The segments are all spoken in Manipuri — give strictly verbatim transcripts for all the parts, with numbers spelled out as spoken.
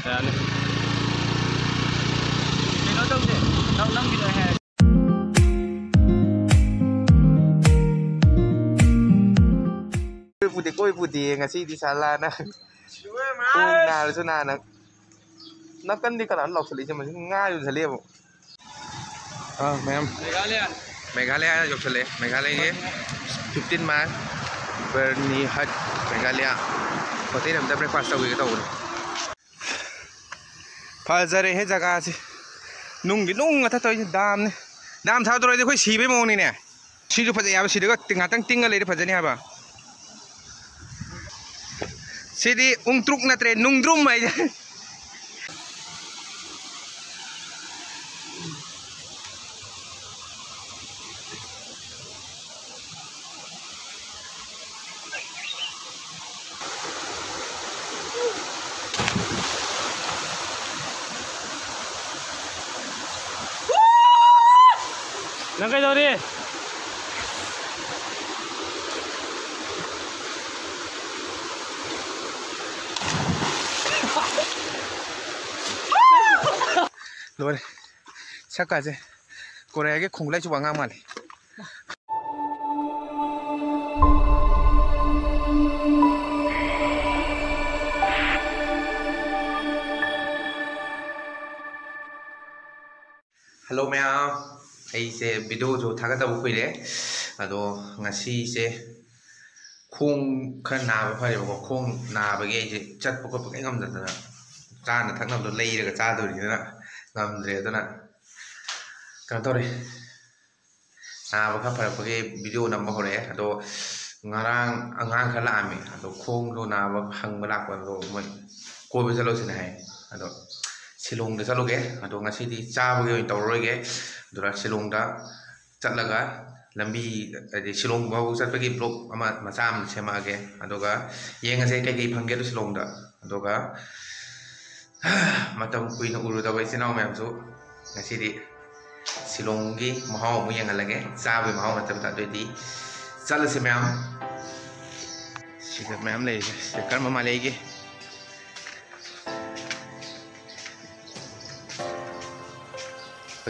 ꯌꯥꯅꯤ꯫ ꯀꯩꯅꯣ ꯇꯧꯁꯦ, ꯅꯪ, ꯅꯪꯒꯤꯗꯣ ꯑꯩ ꯍꯥꯏꯔꯒꯦ꯫ ꯀꯣꯏ ꯄꯨꯗꯦ, ꯀꯣꯏ ꯄꯨꯗꯦ ꯉꯁꯤꯗꯤ ꯁꯥꯂꯥꯅ꯫ ꯈꯣꯡ ꯅꯥꯔꯁꯨ ꯅꯥꯅ꯫ ꯅꯥꯀꯟꯗꯤ ꯀꯅꯥꯅꯣ ꯂꯥꯎꯁꯜꯂꯛꯏꯁꯦ? ꯃꯁꯤ ꯉꯥ ꯌꯣꯟꯁꯜꯂꯛꯑꯦꯕ꯫ ꯑꯥ, ꯃꯌꯥꯝ꯫ ꯃꯦꯘꯥꯂꯌꯥ꯫ ꯃꯦꯘꯥꯂꯌꯥ ꯌꯧꯁꯜꯂꯛꯑꯦ꯫ ꯃꯦꯘꯥꯂꯌꯥꯒꯤ fifteen mile ꯕꯔꯅꯤ ꯍꯠ, ꯃꯦꯘꯥꯂꯌꯥ꯫ ꯍꯣꯇꯦꯜ ꯑꯝꯗ breakfast ꯇꯧꯈꯤꯒꯦ ꯇꯧꯕꯅꯦ꯫ ꯐꯖꯔꯦꯍꯦ ꯖꯒꯥꯁꯤ꯫ ꯅꯨꯡꯒꯤ ꯅꯨꯡ ꯉꯥꯛꯇ ꯇꯧꯔꯤꯁꯦ꯫ ꯗꯥꯝꯅꯤ꯫ ꯗꯥꯝ ꯊꯥꯗꯣꯔꯗꯤ ꯑꯩꯈꯣꯏ ꯁꯤꯕꯩ ꯃꯑꯣꯡꯅꯤꯅꯦ꯫ ꯁꯤꯁꯨ ꯐꯖꯩ ꯍꯥꯏꯕ꯫ ꯁꯤꯗꯒ ꯉꯥꯛꯇꯪ ꯇꯤꯡꯉ ꯂꯩꯔ ꯐꯖꯅꯤ ꯍꯥꯏꯕ꯫ ꯁꯤꯗꯤ ꯎꯪꯇ꯭ꯔꯨꯛ ꯅꯠꯇ꯭ꯔꯦ, ꯅꯨꯡꯗ꯭ꯔꯨꯝ ꯍꯥꯏꯁꯦ꯫ ꯅꯪ ꯀꯩꯗꯧꯔꯤ? ꯂꯣꯏꯔꯦ꯫ ꯁꯛꯀꯥꯁꯦ ꯀꯣꯔꯤꯌꯥꯒꯤ ꯈꯣꯡꯒꯨꯂꯥꯏ ꯆꯨꯕ ꯑꯉꯥꯡ ꯃꯥꯜꯂꯦ꯫ ꯍꯜꯂꯣ ꯃꯌꯥꯝ, ꯑꯩꯁꯦ ꯚꯤꯗꯤꯑꯣꯁꯨ ꯊꯥꯒꯠꯇꯕ ꯀꯨꯏꯔꯦ꯫ ꯑꯗꯣ ꯉꯁꯤꯁꯦ ꯈꯣꯡ ꯈꯔ ꯅꯥꯕ ꯐꯔꯦꯕꯀꯣ꯫ ꯈꯣꯡ ꯅꯥꯕꯒꯤ ꯑꯩꯁꯦ ꯆꯠꯄ ꯈꯣꯠꯄ ꯀꯩꯝ ꯉꯝꯗꯗꯅ ꯆꯥꯅ ꯊꯛꯅꯕꯗꯣ ꯂꯩꯔꯒ ꯆꯥꯗꯣꯏꯅꯤꯅ ꯉꯝꯗ꯭ꯔꯦ꯫ ꯑꯗꯨꯅ ꯀꯩꯅꯣ ꯇꯧꯔꯦ, ꯅꯥꯕ ꯈꯔ ꯐꯔꯛꯄꯒꯤ ꯚꯤꯗꯤꯑꯣ ꯅꯝꯕ ꯍꯧꯔꯛꯑꯦ꯫ ꯑꯗꯣ ꯉꯔꯥꯡ ꯑꯉꯥꯡ ꯈꯔ ꯂꯥꯛꯑꯝꯃꯤ, ꯑꯗꯣ ꯈꯣꯡꯗꯣ ꯅꯥꯕ ꯍꯪꯕ ꯂꯥꯛꯄ꯫ ꯑꯗꯣ ꯃꯣꯏ ꯀꯣꯏꯕ ꯆꯠꯂꯨꯁꯤꯅ ꯍꯥꯏ꯫ ꯑꯗꯣ ꯁꯤꯂꯣꯡꯗ ꯆꯠꯂꯨꯒꯦ꯫ ꯑꯗꯣ ꯉꯁꯤꯗꯤ ꯆꯥꯕꯒꯤ ꯑꯣꯏꯅ ꯇꯧꯔꯔꯣꯏꯒꯦ꯫ ꯑꯗꯨꯅ ꯁꯤꯂꯣꯡꯗ ꯆꯠꯂꯒ ꯂꯝꯕꯤ, ꯍꯥꯏꯗꯤ ꯁꯤꯂꯣꯡ ꯐꯥꯎ ꯆꯠꯄꯒꯤ ꯕ꯭ꯂꯣꯛ ꯑꯃ ꯃꯆꯥ ꯑꯃ ꯁꯦꯝꯃꯛꯑꯒꯦ꯫ ꯑꯗꯨꯒ ꯌꯦꯡꯉꯁꯦ ꯀꯩꯀꯩ ꯐꯪꯒꯦꯗꯣ ꯁꯤꯂꯣꯡꯗ꯫ ꯑꯗꯨꯒ ꯃꯇꯝ ꯀꯨꯏꯅ ꯎꯔꯨꯗꯕ ꯏꯆꯤꯟ ꯏꯅꯥꯎ ꯃꯌꯥꯝꯁꯨ ꯉꯁꯤꯗꯤ ꯁꯤꯂꯣꯡꯒꯤ ꯃꯍꯥꯎ ꯑꯃꯨꯛ ꯌꯦꯡꯍꯜꯂꯒꯦ꯫ ꯆꯥꯕꯒꯤ ꯃꯍꯥꯎ ꯅꯠꯇꯕꯗ꯫ ꯑꯗꯨꯑꯣꯏꯗꯤ ꯆꯠꯂꯁꯤ ꯃꯌꯥꯝ꯫ ꯁꯤꯗ ꯃꯌꯥꯝ ꯂꯩꯔꯤꯁꯦ꯫ ꯁꯤꯗ ꯀꯔꯝꯕ ꯃꯥꯜꯂꯤ ꯑꯩꯒꯤ?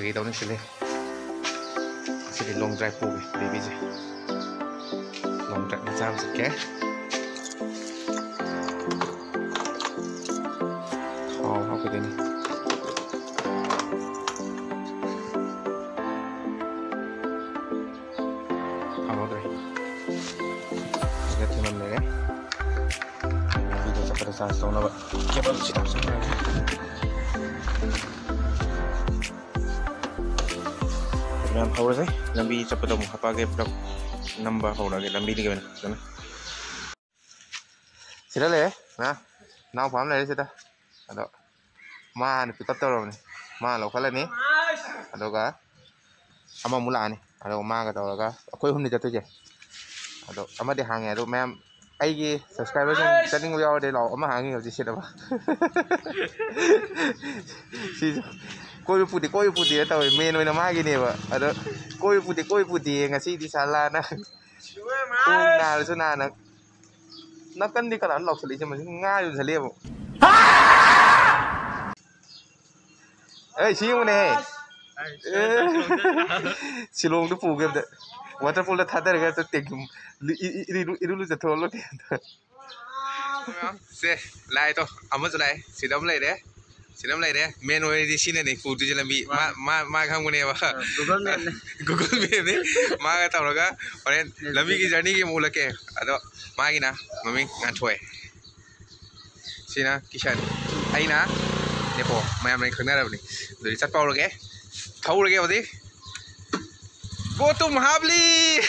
ꯀꯩꯗꯧꯅꯤ ꯁꯤꯜꯂꯤ꯫ ꯉꯁꯤꯗꯤ long drive ꯄꯨꯒꯦ ꯕꯦꯕꯤꯁꯦ꯫ Long drive ꯃꯆꯥ ꯑꯃ ꯆꯠꯀꯦ꯫ ꯊꯥꯎ ꯍꯥꯞꯀꯗꯣꯏꯅꯤ꯫ ꯊꯥꯎ ꯍꯥꯞꯇ꯭ꯔꯦ꯫ ꯁꯤꯗ ꯊꯤꯃꯟ ꯂꯩꯔꯦ꯫ ꯂꯝꯕꯤꯗ ꯆꯠꯄꯗ charge ꯇꯧꯅꯕ cable ꯁꯤ ꯍꯥꯞꯆꯤꯟꯈ꯭ꯔꯒꯦ꯫ ꯃꯌꯥꯝ ꯍꯧꯔꯁꯦ꯫ ꯂꯝꯕꯤ ꯆꯠꯄꯗ ꯑꯃꯨꯛ ꯍꯥꯄꯛꯑꯒꯦ, ꯄꯨꯂꯞ ꯅꯝꯕ ꯍꯧꯔꯒꯦ ꯂꯝꯕꯤꯗꯒꯤ ꯑꯣꯏꯅ ꯐꯖꯅ꯫ ꯁꯤꯗ ꯂꯩꯔꯦ ꯅ ꯏꯅꯥꯎꯄꯥ ꯑꯃ ꯂꯩꯔꯦ ꯁꯤꯗ꯫ ꯑꯗꯣ ꯃꯥ ꯍꯥꯟꯅ pick up ꯇꯧꯔꯕꯅꯤ꯫ ꯃꯥ ꯂꯧꯈꯠꯂꯅꯤ꯫ ꯑꯗꯨꯒ ꯑꯃꯃꯨꯛ ꯂꯥꯛꯑꯅꯤ꯫ ꯑꯗꯨꯒ ꯃꯥꯒ ꯇꯧꯔꯒ ꯑꯩꯈꯣꯏ ꯑꯍꯨꯝꯅꯤ ꯆꯠꯇꯣꯏꯁꯦ꯫ ꯑꯗꯣ ꯑꯃꯗꯤ ꯍꯥꯡꯉꯦ꯫ ꯑꯗꯣ ꯃꯌꯥꯝ ꯑꯩꯒꯤ subscriber ꯁꯤꯡ ꯆꯠꯅꯤꯡꯕ ꯌꯥꯎꯔꯗꯤ ꯂꯥꯛꯑꯣ꯫ ꯑꯃ ꯍꯥꯡꯉꯤ ꯍꯧꯖꯤꯛ ꯁꯤꯠ ꯑꯃ꯫ ꯁꯤꯁꯨ ꯀꯣꯏꯕ ꯄꯨꯗꯦ, ꯀꯣꯏꯕ ꯄꯨꯗꯦ ꯇꯧꯋꯦ꯫ Main ꯑꯣꯏꯅ ꯃꯥꯒꯤꯅꯦꯕ꯫ ꯑꯗꯣ ꯀꯣꯏꯕ ꯄꯨꯗꯦ, ꯀꯣꯏꯕ ꯄꯨꯗꯦ ꯉꯁꯤꯗꯤ ꯁꯥꯂꯥꯅ꯫ ꯈꯣꯡ ꯅꯥꯔꯁꯨ ꯅꯥꯅ꯫ ꯅꯥꯀꯟꯗꯤ ꯀꯅꯥꯅꯣ ꯂꯥꯎꯁꯜꯂꯛꯏꯁꯦ? ꯃꯁꯤ ꯉꯥ ꯌꯣꯟꯁꯜꯂꯛꯑꯦꯕ꯫ ꯑꯦ, ꯁꯤ ꯌꯦꯡꯉꯨꯅꯦꯍꯦ꯫ ꯑꯦ, ꯁꯤꯂꯣꯡꯗ ꯄꯨꯒꯦ ꯑꯝꯇ꯫ Waterfall ꯗ ꯊꯥꯗꯔꯒ ꯑꯝꯇ ꯇꯦꯡꯀꯤ ꯏ-, ꯏ-, ꯏꯔꯨ, ꯏꯔꯨ ꯂꯨꯖꯊꯣꯛꯍꯜꯂꯣꯅꯦ ꯑꯝꯇ꯫ ꯁꯦ, ꯂꯥꯛꯑꯦ ꯇꯣ꯫ ꯑꯃꯁꯨ ꯂꯥꯛꯑꯦ꯫ ꯁꯤꯗ ꯑꯃ ꯂꯩꯔꯦ꯫ ꯁꯤꯗ ꯑꯃ ꯂꯩꯔꯦ꯫ Main ꯑꯣꯏꯔꯗꯤ ꯁꯤꯅꯅꯦ ꯄꯨꯗꯣꯏꯁꯦ ꯂꯝꯕꯤ꯫ ꯃꯥ, ꯃꯥ, ꯃꯥ ꯈꯪꯕꯅꯦꯕ꯫ ꯑ, Google Map ꯅꯦ꯫ Google Map ꯅꯦ꯫ ꯃꯥꯒ ꯇꯧꯔꯒ ꯍꯣꯔꯦꯟ ꯂꯝꯕꯤꯒꯤ journey ꯒꯤ ꯑꯃꯨꯛ ꯎꯠꯂꯛꯀꯦ꯫ ꯑꯗꯣ ꯃꯥꯒꯤꯅ ꯃꯃꯤꯡ ꯉꯥꯟꯊꯣꯏ꯫ ꯁꯤꯅ ꯀꯤꯁꯟ꯫ ꯑꯩꯅ ꯅꯦꯄꯣ꯫ ꯃꯌꯥꯝ ꯂꯣꯏ ꯈꯪꯅꯔꯕꯅꯤ꯫ ꯑꯗꯨꯗꯤ ꯆꯠꯄ ꯍꯧꯔꯒꯦ꯫ ꯊꯧꯔꯒꯦ ꯍꯧꯖꯤꯛ꯫ Go to Mahabali!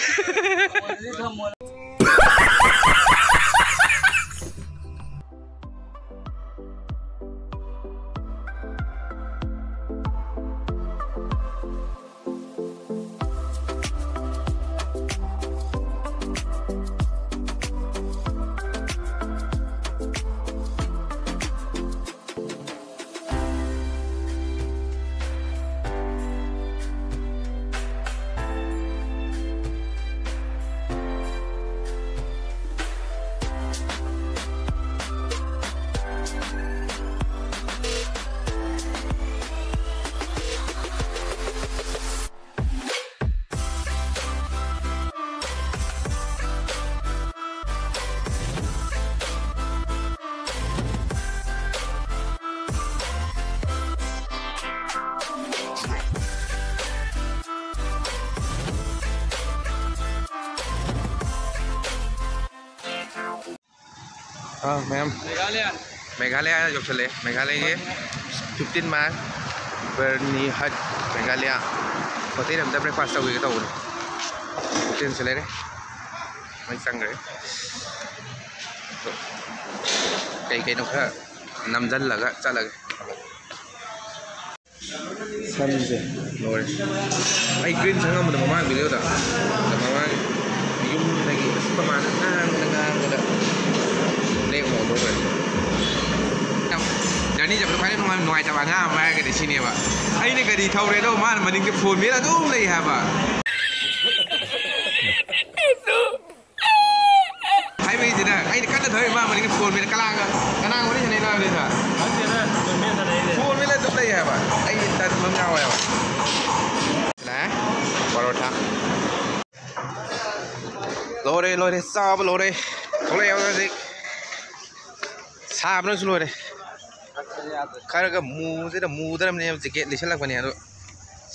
ꯑꯥ, ꯃꯌꯥꯝ꯫ ꯃꯦꯘꯥꯂꯌꯥ꯫ ꯃꯦꯘꯥꯂꯌꯥ ꯌꯧꯁꯜꯂꯛꯑꯦ꯫ ꯃꯦꯘꯥꯂꯌꯥꯒꯤ fifteen mile ꯕꯔꯅꯤꯍꯠ, ꯃꯦꯘꯥꯂꯌꯥ꯫ ꯍꯣꯇꯦꯜ ꯑꯝꯗ breakfast ꯇꯧꯈꯤꯒꯦ ꯇꯧꯕꯅꯦ꯫ ꯍꯣꯇꯦꯜꯁꯦ ꯂꯩꯔꯦ꯫ ꯃꯩ ꯆꯪꯈ꯭ꯔꯦ꯫ ꯀꯩ ꯀꯩꯅꯣ ꯈꯔ ꯅꯝꯁꯤꯜꯂꯒ ꯆꯠꯂꯒꯦ꯫ ꯁꯝꯁꯦ ꯂꯣꯏꯔꯦ꯫ ꯑꯩ green ꯁꯪꯉꯝꯕꯗꯣ ꯃꯃꯥꯡ videoꯗ꯫ ꯑꯗ ꯃꯃꯥꯡ ꯌꯨꯝꯗꯒꯤ ꯑꯁ ꯃꯃꯥꯅ ꯉꯥꯡꯕꯗ ꯉꯥꯡꯕꯗ black ꯃꯍꯧꯗꯧꯔꯦ꯫ Journey ꯆꯠꯄꯗ ꯈ꯭ꯋꯥꯏꯗꯩ ꯅꯨꯡꯉꯥꯏ-, ꯅꯨꯡꯉꯥꯏꯇꯕ ꯑꯉꯥꯡ ꯑꯃ ꯍꯥꯏꯔꯒꯗꯤ ꯁꯤꯅꯦꯕ꯫ ꯑꯩꯅ ꯒꯥꯔꯤ ꯊꯧꯔꯦ ꯑꯗꯣ ꯃꯥꯅ ꯃꯅꯤꯡꯗ phone ꯃꯦꯠꯂ ꯑꯗꯨꯝ ꯂꯩ ꯍꯥꯏꯕ꯫ Highwayꯁꯤꯗ ꯑꯩꯅ ꯀꯟꯅ ꯊꯧꯔꯤ, ꯃꯥ ꯃꯅꯤꯡꯗ phone ꯃꯦꯠꯂ ꯀꯂꯥꯡꯒ, ꯀꯅꯥꯒ ꯋꯥꯔꯤ ꯁꯥꯟꯅꯩꯅꯣ ꯍꯥꯏꯕꯅꯤꯗ꯫ ꯈꯪꯗꯦꯗ, phone ꯃꯦꯠꯂ ꯁꯥꯟꯅꯩꯅꯦ꯫ Phone ꯃꯦꯠꯂ ꯑꯗꯨꯝ ꯂꯩ ꯍꯥꯏꯕ꯫ ꯑꯩ ꯇꯟꯕ ꯑꯃ ꯌꯥꯎꯋꯦꯕ꯫ ꯂꯥꯛꯑꯦ, ꯄꯔꯣꯊꯥ꯫ ꯂꯣꯏꯔꯦ, ꯂꯣꯏꯔꯦ, ꯆꯥꯕ ꯂꯣꯏꯔꯦ꯫ ꯊꯣꯛꯂꯛꯑꯦ ꯍꯧꯖꯤꯛ꯫ ꯁꯥꯕꯅꯁꯨ ꯂꯣꯏꯔꯦ꯫ ꯈꯔꯒ ꯃꯨꯁꯤꯗ ꯃꯨꯗ꯭ꯔꯕꯅꯦꯕ jacket ꯂꯤꯠꯁꯜꯂꯛꯄꯅꯦ, ꯑꯗꯣ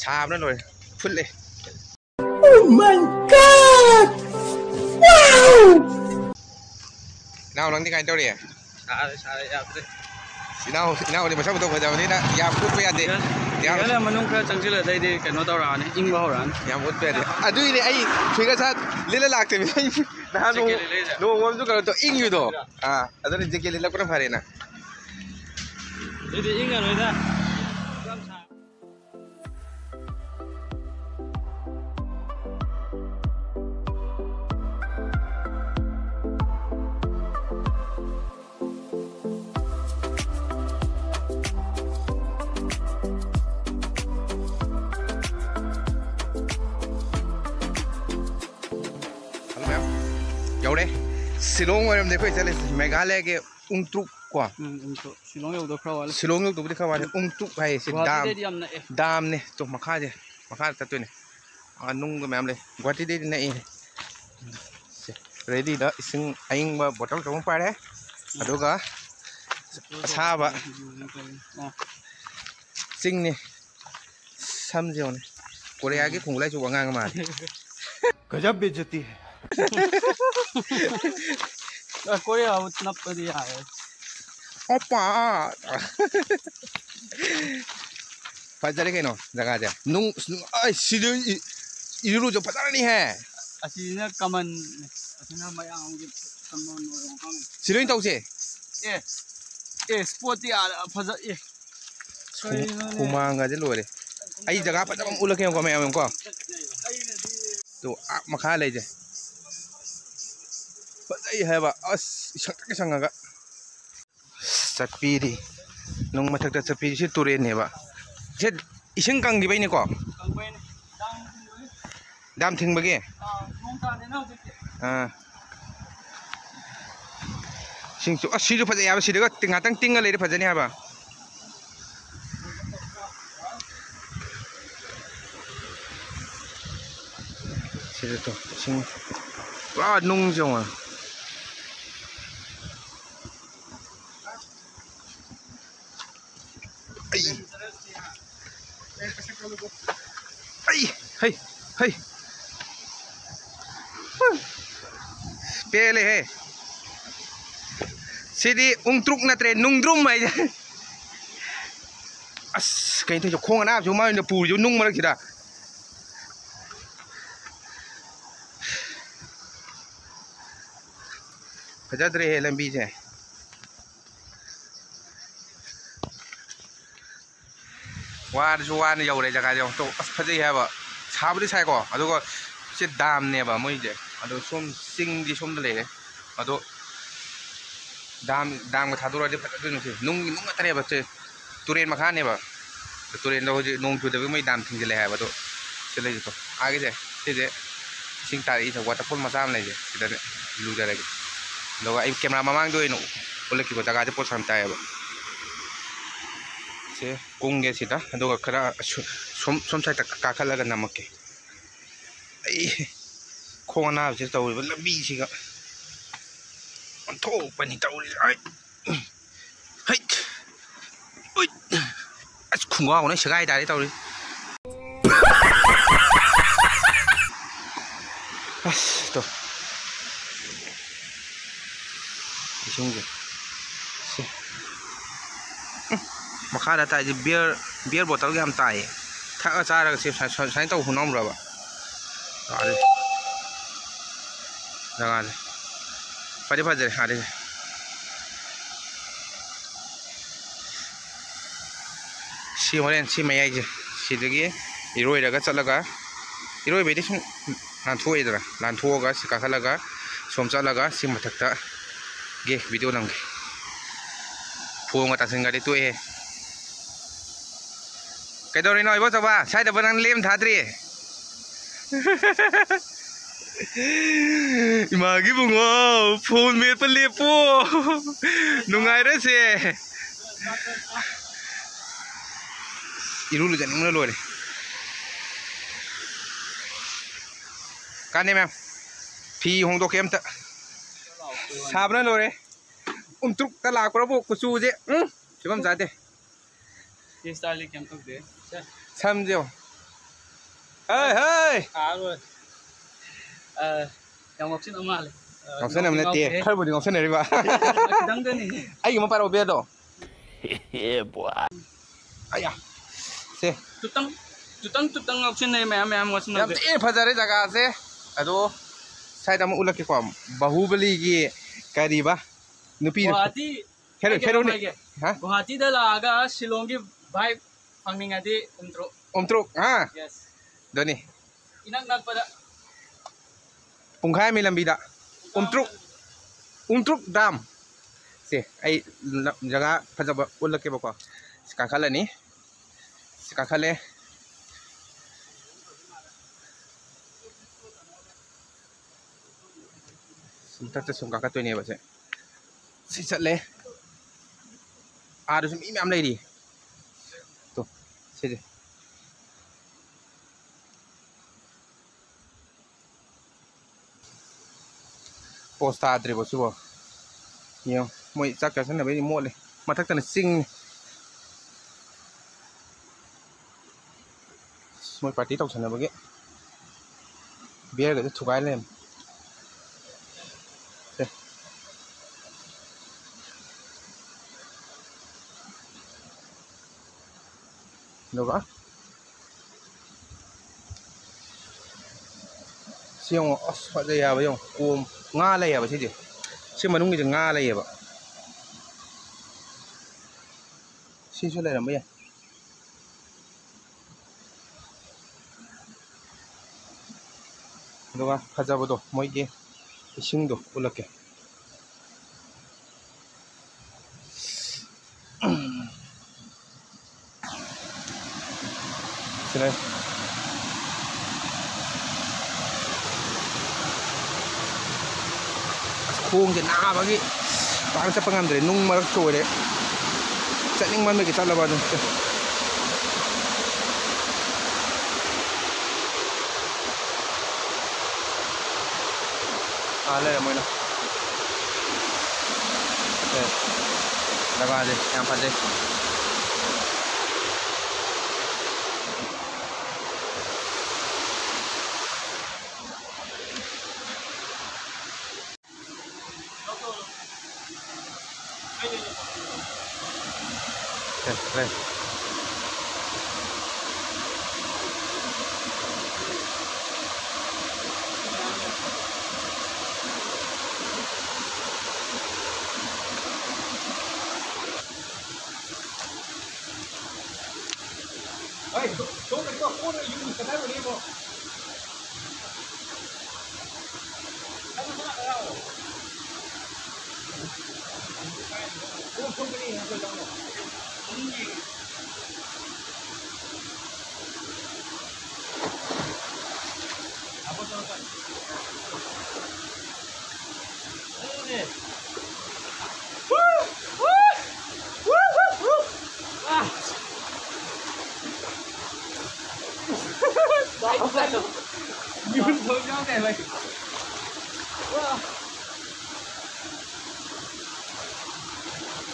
ꯁꯥꯕꯅ ꯂꯣꯏꯔꯦ꯫ ꯐꯨꯠꯂꯦ꯫ Oh my God! Wow! ꯏꯅꯥꯎ, ꯅꯪꯗꯤ ꯀꯃꯥꯏꯅ ꯇꯧꯔꯤ? ꯁꯥꯔꯦ, ꯁꯥꯔꯦ, ꯌꯥꯗ꯭ꯔꯦ꯫ ꯏꯅꯥꯎ, ꯏꯅꯥꯎꯗꯤ ꯃꯁꯛ ꯃꯇꯧ ꯐꯖꯕꯅꯤꯅ ꯌꯥꯝ ꯎꯠꯄ ꯌꯥꯗꯦ꯫ ꯌꯥꯝ ꯐꯤꯒꯔ ꯃꯅꯨꯡ ꯈꯔ ꯆꯪꯁꯤꯜꯂꯗꯩꯗꯤ ꯀꯩꯅꯣ ꯇꯧꯔꯛꯑꯅꯤ, ꯏꯪꯕ ꯍꯧꯔꯛꯑꯅꯤ꯫ ꯌꯥꯝ ꯎꯠꯄ ꯌꯥꯗꯦ꯫ ꯑꯗꯨꯏꯅꯦ ꯑꯩ figure shirt ꯂꯤꯠꯂ ꯂꯥꯛꯇꯕꯤ꯫ ꯅꯍꯥꯟ ꯅꯣꯡ-, jacket ꯂꯤꯠꯂꯛꯏꯁꯦ꯫ ꯅꯣꯡꯃ ꯑꯃꯁꯨ ꯀꯩꯅꯣ ꯇꯧ, ꯏꯪꯉꯤꯗꯣ꯫ ꯑꯥ, ꯑꯗꯨꯅ jacket ꯂꯤꯠꯂꯛꯄꯅ ꯐꯔꯦꯅ꯫ ꯑꯗꯨꯗꯤ ꯏꯪꯉꯔꯣꯏꯗ꯫ Hello ꯃꯌꯥꯝ, ꯌꯧꯔꯦ꯫ ꯁꯤꯂꯣꯡ ꯑꯣꯏꯔꯝꯗꯦ ꯑꯩꯈꯣꯏ ꯆꯠꯂꯤꯁꯦ, ꯃꯦꯘꯥꯂꯌꯥꯒꯤ ꯎꯝꯇ꯭ꯔꯨꯛ ꯀꯣ꯫ ꯎꯝ, ꯎꯝꯇ꯭ꯔꯨꯛ꯫ ꯁꯤꯂꯣꯡ ꯌꯧꯗꯧ ꯈꯔ ꯋꯥꯠꯂꯤ꯫ ꯁꯤꯂꯣꯡ ꯌꯧꯗꯧꯕꯗꯤ ꯈꯔ ꯋꯥꯠꯂꯤ꯫ ꯎꯝꯇ꯭ꯔꯨꯛ ꯍꯥꯏꯌꯦ ꯁꯤ, ꯗꯥꯝ꯫ ꯒꯨꯋꯥꯍꯥꯇꯤꯗꯩꯗꯤ ꯌꯥꯝ ꯅꯛꯑꯦ꯫ ꯗꯥꯝꯅꯦ꯫ ꯇꯣ, ꯃꯈꯥꯁꯦ, ꯃꯈꯥꯗ ꯆꯠꯇꯣꯏꯅꯦ꯫ ꯑꯥ, ꯅꯨꯡꯒ ꯃꯌꯥꯝ ꯂꯩ꯫ ꯒꯨꯋꯥꯍꯥꯇꯤꯗꯩꯗꯤ ꯅꯛꯏ꯫ ꯁꯦ, readyꯗ ꯏꯁꯤꯡ ꯑꯏꯪꯕ bottle ꯑꯆꯧꯕ ꯑꯃ ꯄꯥꯏꯔꯦ꯫ ꯑꯗꯨꯒ ꯑꯁꯥꯕ꯫ ꯑꯣ꯫ ꯆꯤꯡꯅꯤ꯫ ꯁꯝꯁꯦ ꯌꯦꯡꯉꯨꯅꯦ꯫ ꯀꯣꯔꯤꯌꯥꯒꯤ ꯈꯣꯡꯒꯨꯜ ꯂꯥꯏꯆꯨꯕ ꯑꯉꯥꯡ ꯃꯥꯜꯂꯦ꯫ ꯒꯖꯕ ꯕꯦꯏꯖꯖꯇꯤ ꯍꯦ꯫ ꯑꯦ, ꯀꯣꯔꯤꯌꯥꯕꯨ ꯅꯞꯄꯗꯤ ꯌꯥꯔꯦ꯫ ꯑꯣꯄꯥ! ꯐꯖꯔꯦ ꯀꯩꯅꯣ ꯖꯒꯥꯁꯦ꯫ ꯅꯨꯡ, ꯑꯩ ꯁꯤꯗ ꯏ-, ꯏꯔꯨꯂꯨꯁꯨ ꯐꯖꯔꯅꯤꯍꯦ꯫ ꯑꯁꯤꯅ ꯀꯃꯟ, ꯑꯁꯤꯅ ꯃꯌꯥꯝꯒꯤ ꯀꯃꯟ ꯑꯣꯏꯕ ꯃꯐꯝ꯫ ꯁꯤ ꯂꯣꯏ ꯇꯧꯁꯦ꯫ ꯑꯦ, ꯑꯦ, ꯁ꯭ꯄꯣꯠꯇꯤ ꯑꯥ ꯐꯖ-, ꯑꯦ꯫ ꯁꯨꯝ ꯀꯩꯅꯣꯅꯦ? ꯍꯨꯃꯥꯡꯒꯁꯦ ꯂꯣꯏꯔꯦ꯫ ꯑꯩ ꯖꯒꯥ ꯐꯖꯕ ꯑꯃ ꯎꯠꯂꯛꯀꯦ ꯌꯦꯡꯉꯨꯀꯣ ꯃꯌꯥꯝ ꯌꯦꯡꯉꯨꯀꯣ꯫ ꯇꯣ, ꯑꯥ ꯃꯈꯥ ꯂꯩꯁꯦ꯫ ꯐꯖꯩ ꯍꯥꯏꯕ꯫ ꯑꯁ, ꯏꯁꯪ ꯇ꯭ꯔꯦꯛ ꯁꯪꯉꯒ꯫ ꯑꯁ, ꯆꯠꯄꯤꯔꯤ꯫ ꯅꯨꯡ ꯃꯊꯛꯇ ꯆꯠꯄꯤꯔꯤ꯫ ꯁꯤ ꯇꯨꯔꯦꯟꯅꯦꯕ꯫ ꯁꯤ ꯏꯁꯤꯡ ꯀꯪꯈꯤꯕꯩꯅꯤꯀꯣ? ꯗꯥꯝ ꯊꯤꯡꯕꯒꯤ? ꯑꯥ꯫ ꯏꯁꯤꯡꯁꯨ, ꯑꯁ, ꯁꯤꯁꯨ ꯐꯖꯩ ꯍꯥꯏꯕ꯫ ꯁꯤꯗꯒ ꯇꯤꯡ-, ꯉꯥꯛꯇꯪ ꯇꯤꯡꯉ ꯂꯩꯔꯦ ꯐꯖꯅꯤ ꯍꯥꯏꯕ꯫ ꯁꯤꯗ ꯇꯣ, ꯏꯁꯤꯡ ꯄꯨꯔꯥ ꯅꯨꯡꯁꯦ ꯌꯦꯡꯉꯣ꯫ ꯑꯩ꯫ ꯑꯩ, ꯍꯩ, ꯍꯩ꯫ ꯄꯦꯜꯂꯦꯍꯦ꯫ ꯁꯤꯗꯤ ꯎꯪꯇ꯭ꯔꯨꯛ ꯅꯠꯇ꯭ꯔꯦ, ꯅꯨꯡꯗ꯭ꯔꯨꯝ ꯍꯥꯏꯁꯦ꯫ ꯑꯁ, ꯀꯩꯅꯣ ꯇꯧꯔꯤꯁꯦ? ꯈꯣꯡ ꯑꯅꯥꯕꯁꯨ ꯃꯥ ꯑꯣꯏꯅ ꯄꯨꯔꯤꯁꯦ ꯅꯨꯡ ꯃꯔꯛꯁꯤꯗ꯫ ꯐꯖꯗ꯭ꯔꯦꯍꯦ ꯂꯝꯕꯤꯁꯦ꯫ ꯋꯥꯔꯁꯨ ꯋꯥꯅ ꯌꯧꯔꯦ ꯖꯒꯥꯁꯦ꯫ ꯌꯦꯡꯉꯣ ꯇꯨ, ꯑꯁ, ꯐꯖꯩ ꯍꯥꯏꯕ꯫ ꯁꯥꯕꯨꯗꯤ ꯁꯥꯏꯀꯣ, ꯑꯗꯨꯒ ꯁꯤ ꯗꯥꯝꯅꯦꯕ ꯃꯣꯏꯁꯦ꯫ ꯑꯗꯣ ꯁꯣꯝ ꯆꯤꯡꯗꯤ ꯁꯣꯝꯗ ꯂꯩꯔꯦ꯫ ꯑꯗꯣ ꯗꯥꯝ, ꯗꯥꯝꯒ ꯊꯥꯗꯣꯔꯛꯑꯗꯤ ꯐꯖꯗꯣꯏꯅꯤ ꯁꯤ꯫ ꯅꯨꯡꯒꯤ ꯅꯨꯡ ꯉꯥꯛꯇꯅꯦꯕ ꯁꯤ꯫ ꯇꯨꯔꯦꯟ ꯃꯈꯥꯅꯦꯕ꯫ ꯇꯨꯔꯦꯟꯗ ꯍꯧꯖꯤꯛ ꯅꯣꯡ ꯆꯨꯗꯕꯒꯤ ꯃꯣꯏ ꯗꯥꯝ ꯊꯤꯡꯖꯤꯜꯂꯦ ꯍꯥꯏꯕ꯫ ꯑꯗꯣ ꯁꯤ ꯂꯩꯁꯦ ꯇꯣ꯫ ꯑꯥꯒꯤꯁꯦ, ꯁꯤꯁꯦ ꯏꯁꯤꯡ ꯇꯥꯔꯛꯏꯁꯦ, waterfall ꯃꯆꯥ ꯑꯃ ꯂꯩꯁꯦ꯫ ꯁꯤꯗꯅꯦ ꯏꯔꯨꯖꯔꯒꯦ꯫ ꯑꯗꯨꯒ ꯑꯩ camera ꯃꯃꯥꯡꯗ ꯑꯣꯏꯅ ꯎꯠꯂꯛꯈꯤꯕ ꯖꯒꯥꯁꯦ ꯄꯣꯠꯁ ꯌꯥꯝ ꯇꯥꯏꯌꯦꯕ꯫ ꯁꯦ ꯀꯨꯝꯒꯦ ꯁꯤꯗ, ꯑꯗꯨꯒ ꯈꯔ ꯑꯁꯨ-, ꯁꯣꯝ, ꯁꯣꯝ side ꯇ ꯀꯥꯈꯠꯂꯒ ꯅꯝꯃꯛꯀꯦ꯫ ꯑꯩ ꯈꯣꯡ ꯑꯅꯥꯕꯁꯤꯗ ꯇꯧꯔꯤꯕ ꯂꯝꯕꯤꯁꯤꯒ ꯑꯣꯟꯊꯣꯛꯄꯅꯤ ꯇꯧꯔꯤꯁꯦ꯫ ꯑꯩ, ꯍꯩꯠ! ꯎꯏꯠ! ꯑꯁ, ꯈꯣꯡꯒ꯭ꯔꯥꯎꯅ ꯁꯦꯒꯥꯏ ꯇꯥꯔꯦ ꯇꯧꯔꯤ꯫ ꯑꯁ, ꯇꯣ꯫ ꯏꯁꯤꯡꯁꯦ꯫ ꯁꯤ꯫ ꯎꯝ꯫ ꯃꯈꯥꯗ ꯇꯥꯏꯁꯦ beer, beer bottle ꯌꯥꯝ ꯇꯥꯏꯌꯦ꯫ ꯊꯛꯑ ꯆꯥꯔꯒ ꯁꯤ ꯁꯨꯃꯥꯏ-, ꯁꯨꯃꯥꯏ-, ꯁꯨꯃꯥꯏꯅ ꯇꯧꯕ ꯍꯨꯟꯅꯝꯕ꯭ꯔꯕ? ꯌꯥꯔꯦ꯫ ꯖꯒꯥꯁꯦ꯫ ꯐꯗꯤ ꯐꯖꯔꯦ ꯑꯥꯗꯩꯁꯦ꯫ ꯁꯤ ꯍꯣꯔꯦꯟ ꯁꯤ ꯃꯌꯥꯏꯁꯦ꯫ ꯁꯤꯗꯒꯤ ꯏꯔꯣꯏꯔꯒ ꯆꯠꯂꯒ, ꯏꯔꯣꯏꯕꯩꯗꯤ ꯁꯨꯝ ꯂꯥꯟꯊꯣꯛꯑꯦꯗꯅ, ꯂꯥꯟꯊꯣꯛꯑꯒ ꯁꯤ ꯀꯥꯈꯠꯂꯒ ꯁꯣꯝ ꯆꯠꯂꯒ ꯁꯤ ꯃꯊꯛꯇ ꯒꯦ video ꯅꯝꯒꯦ꯫ ꯐꯣꯟꯒ ꯇꯥꯁꯤꯟꯈ꯭ꯔꯗꯤ ꯇꯣꯛꯑꯦꯍꯦ꯫ ꯀꯩꯗꯧꯔꯤꯅꯣ ꯏꯕꯣꯆꯧꯕ? ꯁ꯭ꯋꯥꯏꯗꯕꯨ ꯅꯪ ꯂꯦꯝ ꯊꯥꯗ꯭ꯔꯤ? ꯏꯃꯥꯒꯤ ꯕꯨꯡꯉꯣ, ꯐꯣꯟ ꯃꯦꯠꯄ ꯂꯦꯞꯄꯣ꯫ ꯅꯨꯡꯉꯥꯏꯔꯁꯦ꯫ ꯏꯔꯨ ꯂꯨꯖꯅꯤꯡꯕꯅ ꯂꯣꯏꯔꯦ꯫ ꯀꯥꯟꯗꯦ ꯃꯌꯥꯝ꯫ ꯐꯤ ꯍꯣꯡꯗꯣꯛꯀꯦ ꯑꯝꯇ꯫ ꯁꯥꯕꯅ ꯂꯣꯏꯔꯦ꯫ ꯎꯝꯇ꯭ꯔꯨꯛꯇ ꯂꯥꯛꯄ꯭ꯔꯕꯨ ꯀꯨꯆꯨꯁꯦ꯫ ꯎꯝ꯫ ꯐꯤꯕꯝ ꯆꯥꯗꯦ꯫ ꯁꯤ ꯁ꯭ꯇꯥꯏꯜꯗꯤ ꯀꯩꯝ ꯇꯧꯗꯦ꯫ ꯁꯝꯁꯦ ꯌꯦꯡꯉꯣ꯫ ꯍꯩ, ꯍꯩ! ꯊꯥꯔꯣꯏ꯫ ꯑ, ꯌꯥꯝ ꯉꯥꯎꯁꯤꯟꯅꯕ ꯃꯥꯜꯂꯦ꯫ ꯑ, ꯉꯥꯎꯁꯟꯅꯕ ꯅꯠꯇꯦ, ꯉꯥꯎꯁꯤꯟꯅꯩ꯫ ꯈꯔꯕꯨꯗꯤ ꯉꯥꯎꯁꯟꯅꯔꯤꯕ꯫ ꯈꯤꯇꯪꯗꯅꯤ꯫ ꯑꯩꯒꯤ ꯑꯃ ꯄꯥꯏꯔꯛꯑꯣ, ꯕꯤꯌꯔꯗꯣ꯫ ꯑꯌꯥ꯫ ꯁꯦ꯫ ꯇꯨꯇꯪ, ꯇꯨꯇꯪ, ꯇꯨꯇꯪ ꯉꯥꯎꯁꯤꯟꯅꯩ, ꯃꯌꯥꯝ, ꯃꯌꯥꯝ ꯌꯥꯝ ꯉꯥꯎꯁꯤꯟꯅꯕꯗꯤ꯫ ꯊꯤꯅ ꯐꯖꯔꯦ ꯖꯒꯥꯁꯦ꯫ ꯑꯗꯣ, ꯁ꯭ꯋꯥꯏꯗ ꯑꯃꯨꯛ ꯎꯠꯂꯛꯀꯦꯀꯣ꯫ ꯕꯥꯍꯨꯕꯂꯤꯒꯤ ꯀꯔꯤꯕ? ꯅꯨꯄꯤꯗꯣ꯫ ꯒꯨꯍꯥꯇꯤ ꯍꯦꯔꯣ-, ꯑꯩ ꯀꯩꯅꯣꯝ ꯍꯦꯔꯣꯅꯤ꯫ ꯍꯥꯏꯒꯦ꯫ ꯍꯥ? ꯒꯨꯍꯥꯇꯤꯗ ꯂꯥꯛꯑꯒ ꯁꯤꯂꯣꯡꯒꯤ vibe ꯐꯪꯅꯤꯡꯉꯗꯤ ꯎꯝꯇ꯭ꯔꯨꯛ꯫ ꯎꯝꯇ꯭ꯔꯨꯛ, ꯍꯥ? Yes꯫ ꯑꯗꯨꯅꯤ꯫ ꯏꯅꯛ ꯅꯛꯄꯗ꯫ ꯄꯨꯡꯈꯥꯏ ꯑꯃꯒꯤ ꯂꯝꯕꯤꯗ꯫ ꯎꯝꯇ꯭ꯔꯨꯛ, ꯎꯝꯇ꯭ꯔꯨꯛ dam꯫ ꯁꯦ, ꯑꯩ ꯂ-, ꯖꯒꯥ ꯐꯖꯕ ꯎꯠꯂꯛꯀꯦꯕꯀꯣ꯫ ꯁꯤ ꯀꯥꯈꯠꯂꯅꯤ꯫ ꯁꯤ ꯀꯥꯈꯠꯂꯦ꯫ ꯁꯤ ꯃꯊꯛꯇ ꯁꯨꯝ ꯀꯥꯈꯠꯇꯣꯏꯅꯦꯕ ꯁꯦ꯫ ꯁꯤ ꯆꯠꯂꯦ꯫ ꯑꯥꯗꯁꯨ ꯃꯤ ꯃꯌꯥꯝ ꯂꯩꯔꯤ꯫ ꯇꯣ, ꯁꯤꯁꯦ꯫ ꯄꯣꯁ ꯇꯥꯗ꯭ꯔꯤꯕꯣ ꯁꯤꯕꯣ? ꯌꯦꯡꯉꯣ, ꯃꯣꯏ ꯆꯥꯛ ꯆꯥꯁꯟꯅꯕꯩꯗꯤ ꯃꯣꯠꯂꯤ꯫ ꯃꯊꯛꯇꯅ ꯆꯤꯡꯅꯤ꯫ ꯃꯣꯏ party ꯇꯧꯁꯟꯅꯕꯒꯤ beerꯒꯁꯦ ꯊꯨꯒꯥꯏ ꯂꯩꯔꯝꯃꯦ꯫ ꯁꯦ꯫ ꯑꯗꯨꯒ ꯁꯤ ꯌꯦꯡꯉꯣ, ꯑꯁ, ꯐꯖꯩ ꯍꯥꯏꯕ, ꯌꯦꯡꯉꯣ, ꯀꯣꯝ ꯉꯥ ꯂꯩ ꯍꯥꯏꯕ ꯁꯤꯗꯤ꯫ ꯁꯤ ꯃꯅꯨꯡꯒꯤꯁꯦ ꯉꯥ ꯂꯩꯌꯦꯕ꯫ ꯁꯤꯁꯨ ꯂꯩꯔꯝꯕ ꯌꯥꯏ꯫ ꯑꯗꯨꯒ ꯐꯖꯕꯗꯣ, ꯃꯣꯏꯒꯤ ꯏꯁꯤꯡꯗꯣ ꯎꯠꯂꯛꯀꯦ꯫ ꯁꯤꯗ ꯑꯁ, ꯈꯣꯡꯁꯦ ꯅꯥꯕꯒꯤ ꯄꯥꯛ ꯆꯠꯄ ꯉꯝꯗ꯭ꯔꯦ, ꯅꯨꯡ ꯃꯔꯛꯇ ꯑꯣꯏꯔꯦ꯫ ꯆꯠꯅꯤꯡꯃꯟꯕꯒꯤ ꯆꯠꯂꯕ ꯑꯗꯨꯝ꯫ ꯑꯥ, ꯂꯩꯔꯦ ꯃꯣꯏꯅ꯫ ꯁꯦ, ꯖꯒꯥꯁꯦ ꯌꯥꯝ ꯐꯖꯩ꯫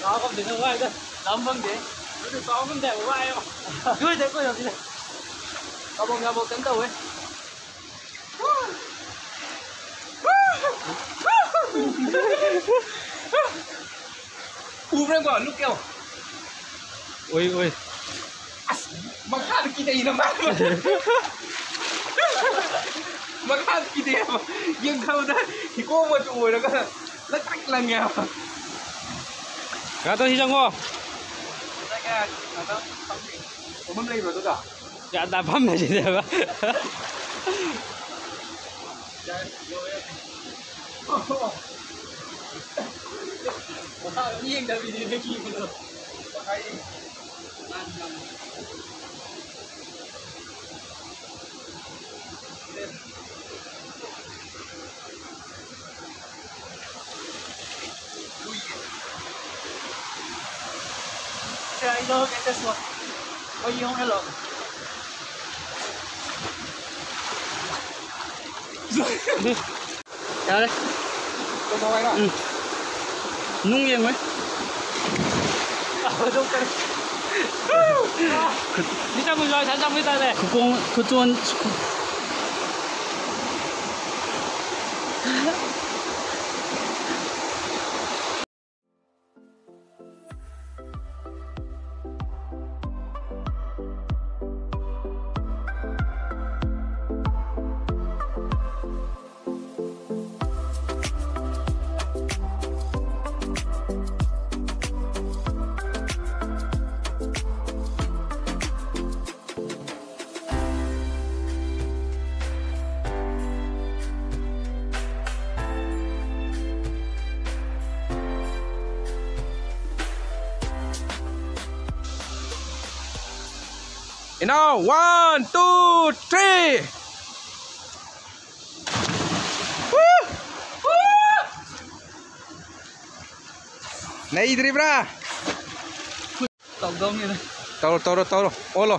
ꯂꯥꯎ ꯉꯝꯗꯦꯗ, ꯋꯥꯏꯗ꯫ ꯂꯥꯝ ꯐꯪꯗꯦ꯫ ꯑꯗꯨꯗꯤ ꯆꯥꯎ ꯉꯝꯗꯦ ꯍꯥꯏꯕ, ꯋꯥꯏꯌꯦꯕ꯫ ꯂꯣꯏꯗ ꯀꯣꯏꯔꯣ ꯁꯤꯗ꯫ ꯀꯕꯣꯛ ꯁꯥꯕꯣꯛ ꯀꯩꯝ ꯇꯧꯋꯦ꯫ ꯎꯕ꯭ꯔꯥꯀꯣ? ꯂꯨꯛ ꯀꯌꯥ? ꯎꯏ, ꯎꯏ꯫ ꯑꯁ! ꯃꯈꯥꯗ ꯀꯤꯗꯩꯅ ꯃꯥ꯫ ꯃꯈꯥꯗ ꯀꯤꯗꯩ ꯍꯥꯏꯕ꯫ ꯌꯦꯡꯊꯕꯗ ꯍꯤꯒꯣꯛ ꯃꯆꯨ ꯑꯣꯏꯔꯒ ꯂꯪꯇ꯭ꯔꯤꯛ ꯂꯪꯉꯦ ꯍꯥꯏꯕ꯫ ꯉꯥꯛꯇꯪ ꯁꯤ ꯆꯪꯉꯣ꯫ ꯐꯝꯐꯝ ꯂꯩꯕ꯭ꯔꯣ ꯑꯗꯨꯗ? ꯌꯥꯗ ꯐꯝꯃꯦ ꯁꯤꯗꯕ꯫ ꯃꯈꯥ ꯑꯗꯨꯝ ꯌꯦꯡꯗꯕꯤꯅꯦ ꯀꯤꯕꯗꯣ꯫ ꯌꯥꯔꯦ꯫ ꯀꯩꯗꯧ ꯍꯥꯏꯅꯣ? ꯎꯝ꯫ ꯅꯨꯡ ꯌꯦꯡꯉꯣꯏ꯫ ꯃꯤꯆꯪ ꯃꯤꯆꯪ ꯁꯥ ꯆꯪꯕ ꯇꯥꯔꯦ꯫ ꯈꯨꯀꯣꯡ ꯈꯨꯆꯣꯟ꯫ ꯏꯅꯥꯎ, one, two, three. ꯅꯩꯗ꯭ꯔꯤꯕ꯭ꯔꯥ? ꯇꯧꯗꯧꯅꯤꯗ꯫ ꯇꯧꯔꯣ, ꯇꯧꯔꯣ, ꯇꯧꯔꯣ꯫ ꯑꯣꯜꯂꯣ꯫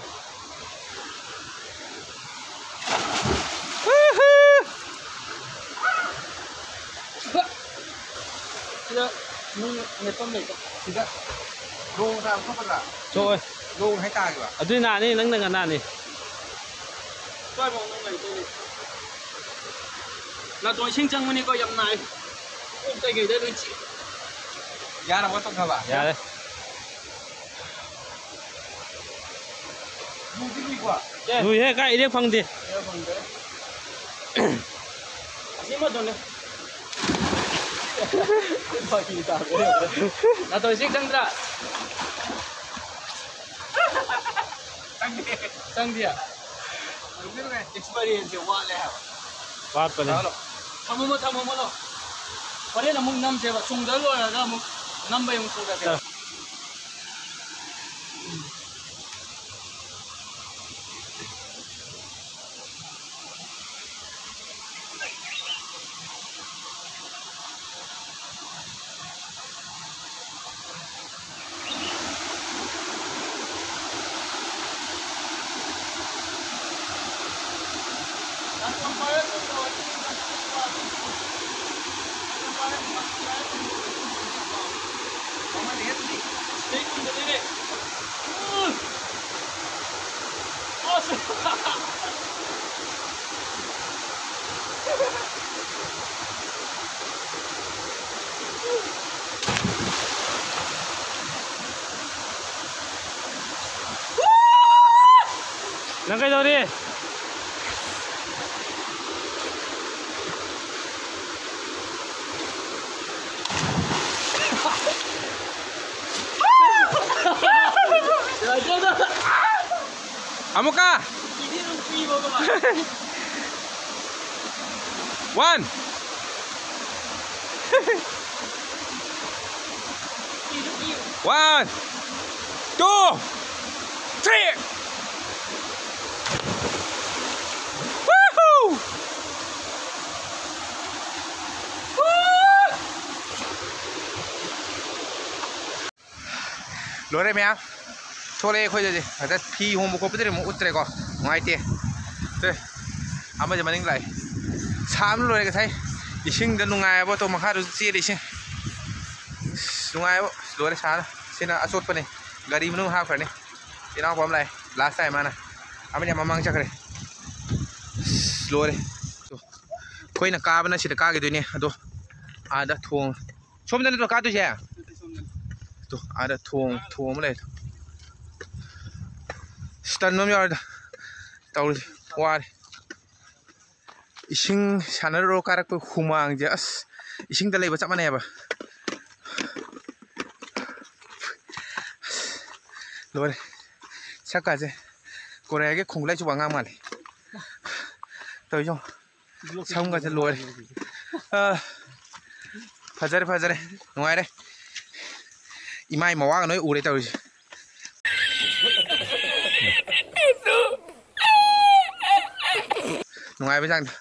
ꯁꯤꯗ ꯅꯨꯡ ꯃꯦꯠꯐꯝ ꯂꯩꯀꯣ꯫ ꯁꯤꯗ ꯅꯣꯡ ꯇꯥꯕ ꯈꯣꯠꯄꯗ ꯊꯣꯛꯑꯣꯏ꯫ ꯅꯣꯡ ꯍꯦꯛ ꯇꯥꯈꯤꯕ꯫ ꯑꯗꯨꯏ ꯅꯥꯅꯤ, ꯅꯪꯅ ꯉꯟꯅꯥꯅꯤ꯫ ꯁ꯭ꯋꯥꯏꯐꯥꯎ ꯅꯨꯡ ꯂꯩꯗꯣꯏꯅꯤ꯫ ꯅꯥꯇꯣꯟ ꯏꯁꯤꯡ ꯆꯪꯕꯅꯤꯀꯣ, ꯌꯥꯝ ꯅꯥꯏ꯫ ꯀꯣꯛ ꯀꯩꯀꯩꯗ ꯂꯣꯏ ꯆꯤꯛꯑꯦ꯫ ꯌꯥꯔꯕꯣ ꯇꯧꯊꯕ? ꯌꯥꯔꯦ꯫ ꯂꯨꯏꯍꯦ, ꯀꯥꯏ ꯏꯔꯦꯛ ꯐꯪꯗꯦ꯫ ꯑꯁꯤꯃꯗꯨꯅꯦ꯫ ꯅꯥꯇꯣꯟ ꯏꯁꯤꯡ ꯆꯪꯗ꯭ꯔꯥ? ꯆꯪꯗꯦ꯫ ꯆꯪꯗꯤꯌꯦ? ꯑꯦꯛꯁꯄꯤꯔꯤꯌꯦꯟꯁꯁꯦ ꯋꯥꯠꯂꯦ ꯍꯥꯏꯕ꯫ ꯋꯥꯠꯄꯅꯦ꯫ ꯊꯝꯃꯣ, ꯊꯝꯃꯣ, ꯊꯝꯃꯣ꯫ ꯍꯣꯔꯦꯟ ꯑꯃꯨꯛ ꯅꯝꯁꯦꯕ꯫ ꯆꯨꯡꯗ ꯂꯣꯏꯔꯒ ꯑꯃꯨꯛ ꯅꯝꯕꯩ ꯑꯃꯨꯛ ꯊꯣꯛꯂꯛꯀꯦ꯫ ꯅꯪ ꯀꯩꯗꯧꯔꯤ? ꯑꯃꯨꯛꯀ꯫ One. One, two, three. Woohoo! ꯂꯣꯏꯔꯦ ꯃꯌꯥꯝ꯫ ꯊꯣꯛꯂꯛꯑꯦ ꯑꯩꯈꯣꯏꯗꯗꯤ꯫ ꯑꯗ ꯐꯤ ꯍꯣꯡꯕ ꯈꯣꯠꯄꯗꯨꯗꯤ ꯑꯃꯨꯛ ꯎꯠꯇ꯭ꯔꯦꯀꯣ꯫ ꯅꯨꯡꯉꯥꯏꯇꯦ꯫ ꯁꯦ, ꯑꯃꯁꯦ ꯃꯅꯤꯡ ꯂꯥꯛꯑꯦ꯫ ꯁꯥꯕꯅ ꯂꯣꯏꯔꯦ ꯉꯁꯥꯏ꯫ ꯏꯁꯤꯡꯗ ꯅꯨꯡꯉꯥꯏꯑꯕ꯫ ꯇꯣ ꯃꯈꯥꯗꯁꯨ ꯆꯦꯜꯂꯤ ꯏꯁꯤꯡ꯫ ꯑꯁ, ꯅꯨꯡꯉꯥꯏꯑꯕ꯫ ꯂꯣꯏꯔꯦ ꯁꯥꯕꯅ꯫ ꯁꯤꯅ ꯑꯆꯣꯠꯄꯅꯤ꯫ ꯒꯥꯔꯤ ꯃꯅꯨꯡ ꯍꯥꯞꯈ꯭ꯔꯅꯤ꯫ ꯏꯅꯥꯎꯄꯥ ꯑꯃ ꯂꯥꯛꯑꯦ꯫ Last time ꯃꯥꯅ꯫ ꯑꯃꯗꯤ ꯃꯃꯥꯡ ꯆꯠꯈ꯭ꯔꯦ꯫ ꯑꯁ, ꯂꯣꯏꯔꯦ꯫ ꯇꯣ꯫ ꯑꯩꯈꯣꯏꯅ ꯀꯥꯕꯅ ꯁꯤꯗ ꯀꯥꯈꯤꯗꯣꯏꯅꯦ꯫ ꯑꯗꯣ ꯑꯥꯗ ꯊꯣꯡ ꯁꯣꯝꯗ ꯅꯠꯇ꯭ꯔꯣ ꯀꯥꯗꯣꯏꯁꯦ? ꯇꯨ, ꯑꯥꯗ ꯊꯣꯡ, ꯊꯣꯡ ꯑꯃ ꯂꯩ꯫ ꯑꯁ, ꯇꯟꯕ ꯑꯃ ꯌꯥꯎꯔꯦꯗ꯫ ꯇꯧꯔꯤꯁꯦ꯫ ꯋꯥꯔꯦ꯫ ꯏꯁꯤꯡ ꯁꯥꯟꯅꯔꯨꯔ ꯀꯥꯔꯛꯄ ꯍꯨꯃꯥꯡꯁꯦ ꯑꯁ ꯏꯁꯤꯡꯗ ꯂꯩꯕ ꯆꯞ ꯃꯥꯟꯅꯩꯕ꯫ ꯂꯣꯏꯔꯦ꯫ ꯁꯛꯀꯥꯁꯦ ꯀꯣꯔꯤꯌꯥꯒꯤ ꯈꯣꯡꯒꯨꯂꯥꯏ ꯆꯨꯕ ꯑꯉꯥꯡ ꯃꯥꯜꯂꯦ꯫ ꯇꯧꯔꯤꯁꯦ ꯌꯦꯡꯉꯣ꯫ ꯁꯝꯒꯁꯦ ꯂꯣꯏꯔꯦ꯫ ꯑꯥ, ꯐꯖꯔꯦ, ꯐꯖꯔꯦ꯫ ꯅꯨꯡꯉꯥꯏꯔꯦ꯫ ꯏꯃꯥꯏ ꯃꯋꯥꯒ ꯂꯣꯏ ꯎꯔꯦ ꯇꯧꯔꯤꯁꯦ꯫ ꯅꯨꯡꯉꯥꯏꯕ ꯆꯥꯡꯗ꯫